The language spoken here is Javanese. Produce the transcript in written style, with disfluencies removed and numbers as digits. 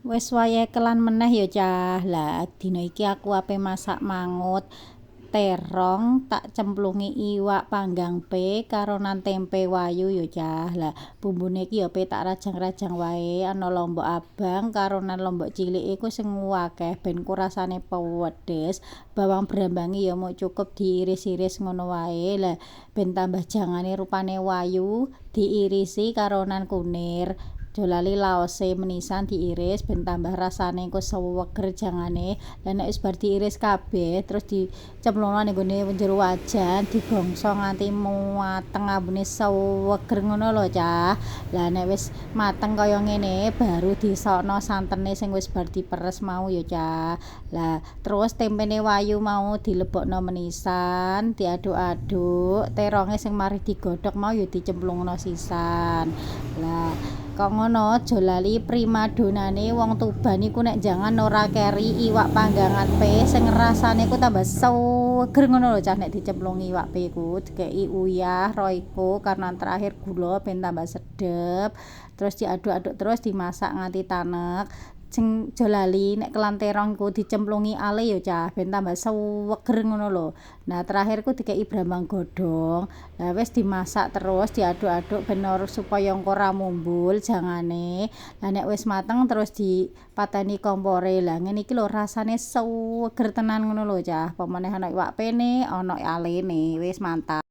Wis wayahe kelan meneh ya, Cah. Lah, dina iki aku ape masak mangut terong tak cemplungi iwak panggang pe karonan tempe wayu ya, Cah. Lah, bumbune iki ya pe tak rajang-rajang wae, ana lombok abang karonan lombok cilik iku sing akeh ben ku rasane pedes. Bawang brambange ya mung cukup diiris-iris ngono wae. Lah, ben tambah jangane rupane wayu diirisi karonan kunir. Aja lali laose menisan diiris ben tambah rasane engko seger jangane. Lah, nek wis bar diiris kabeh terus dicemplungno ning gone jero wajan, digongso nganti mateng, ambune seger ngono lho, Cah. Lah, nek wis mateng kaya ngene baru disokno santene sing wis bar diperes mau ya, Cah. Lah, terus tempene wayu mau dilebokno menisan, diaduk-aduk, teronge sing mari digodhog mau ya dicemplungno sisan. Lah, kok ngono aja lali primadonane wong Tuban iku nek jangan ora keri iwak panggangan pe sing rasane iku tambah seger ngono lho, Cah. Nek dicemplungi iwak pe iku dikeki uyah, royco, karonan terakhir gula ben tambah sedep. Terus diaduk-aduk, terus dimasak nganti tanek. Sing aja lali nek kelan terong iku dicemplungi ale ya, Cah, ben tambah seger ngono lho. Nah, terakhir ku dikeki brambang godhong. Lah, wis dimasak terus diaduk-aduk ben supaya engko ora mumbul jangane. Lah, nek wis mateng terus dipateni kompore. Lah, ngene iki lho rasane seger tenan ngono lho, Cah. Apa meneh ana iwak pene, ana alene, wis mantap.